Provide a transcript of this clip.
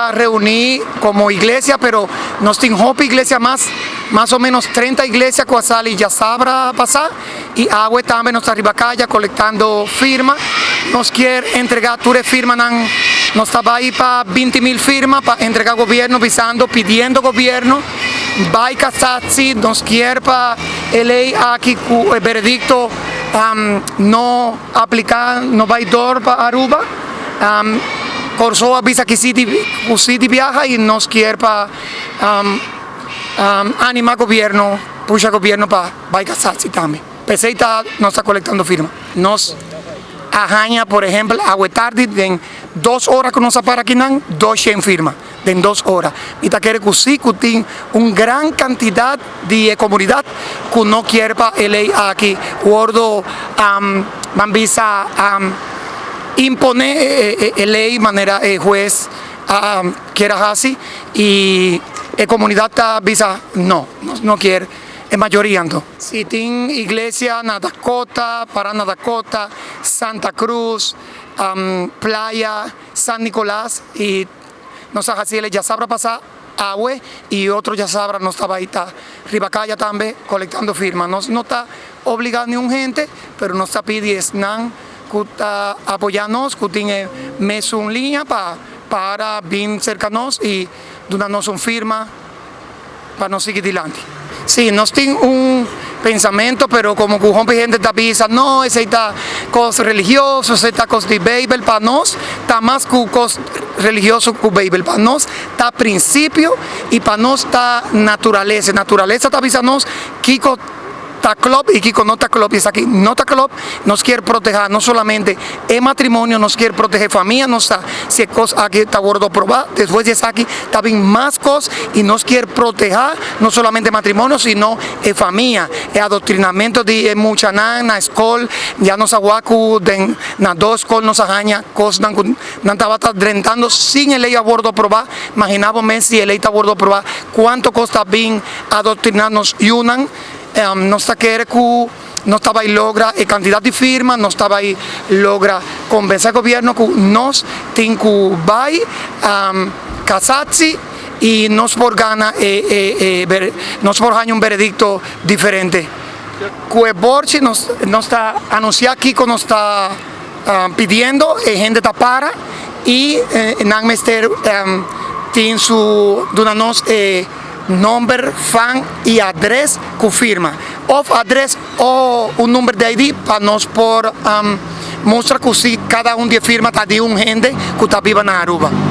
a reuni como iglesia, pero nos tin hopi iglesia mas, mas o menos 30 iglesia cu a sali diasabra pasa y awe tambe nos ta riba caya colectando firma. Nos kier entrega tur e firmanan, nos ta bay pa 20,000 firma pa entrega gobierno bisando, pidiendo gobierno bay cassatie. Nos kier pa e ley aki cu e veredicto no aplica, no bay door pa Aruba. Corsou a bisa cu si di, cu si di biaha y nos kier pa anima gobierno, pusha gobierno pa bay cassatie tambe. Pesey ta nos ta colectando firma. Nos a haña, por ehempel, awe tardi den 2 ora cu nos a para akinan, 200 firma den 2 ora. Mi ta kere cu si cu tin un gran cantidad di comunidad cu no kier pa e ley aki wordo ban bisa impone e ley manera e hues kier haci y e comunidad ta bisa no, no kier e mayoria anto. Si tin iglesia na Dakota, Parana Dakota, Santa Cruz, Playa, San Nicolas y nos a haci diasabra pasa, awe y otro diasabra nos ta ta riba caya tambe colectando firma. Nos no ta obliga ningun hende, pero nos ta pidi esnan cu ta apoya nos, cu tin mesun liña pa bin cerca nos y duna nos un firma pa nos sigui dilanti. Si, nos tin un pensamento, pero como cu hopi hende ta bisa, no, esey ta cos religioso, esey ta cos di Bijbel. Pa nos, ta mas cu cos religioso cu Bijbel. Pa nos, ta principio y pa nos ta naturalesa. Naturalesa ta bisa nos, kico ta klopt y kico no ta klopt. Esaki no ta klopt. Nos kier protege no solamente e matrimonio, nos kier protege famia, nos ta, si cos aki ta wordo aproba, despues di esaki tambe mas cos y nos kier protege no solamente matrimonio, sino e famia, e adoctrinamento di muchanan na scol, ya nos a wak cu den na dos scol nos a haña cos nan nan tabata drentando sin e ley a wordo aproba. Imagina bo mes si e ley ta wordo aproba, cuanto cos ta bin adoctrina nos yiunan. Nos ta kere cu nos ta bay logra e cantidad di firma, nos ta bay logra convence gobierno cu nos tin cu bay cassatie y nos por gana e, nos por gana un veredicto diferente. Cu e borchi nos ta anuncia kico nos ta pidiendo, e hende ta para y nan mester tin su duna nos e nomber, fam y adres cu firma. Of adres of un number di ID pa nos por mustra cu si cada un di firma ta di un hende cu ta biba na Aruba.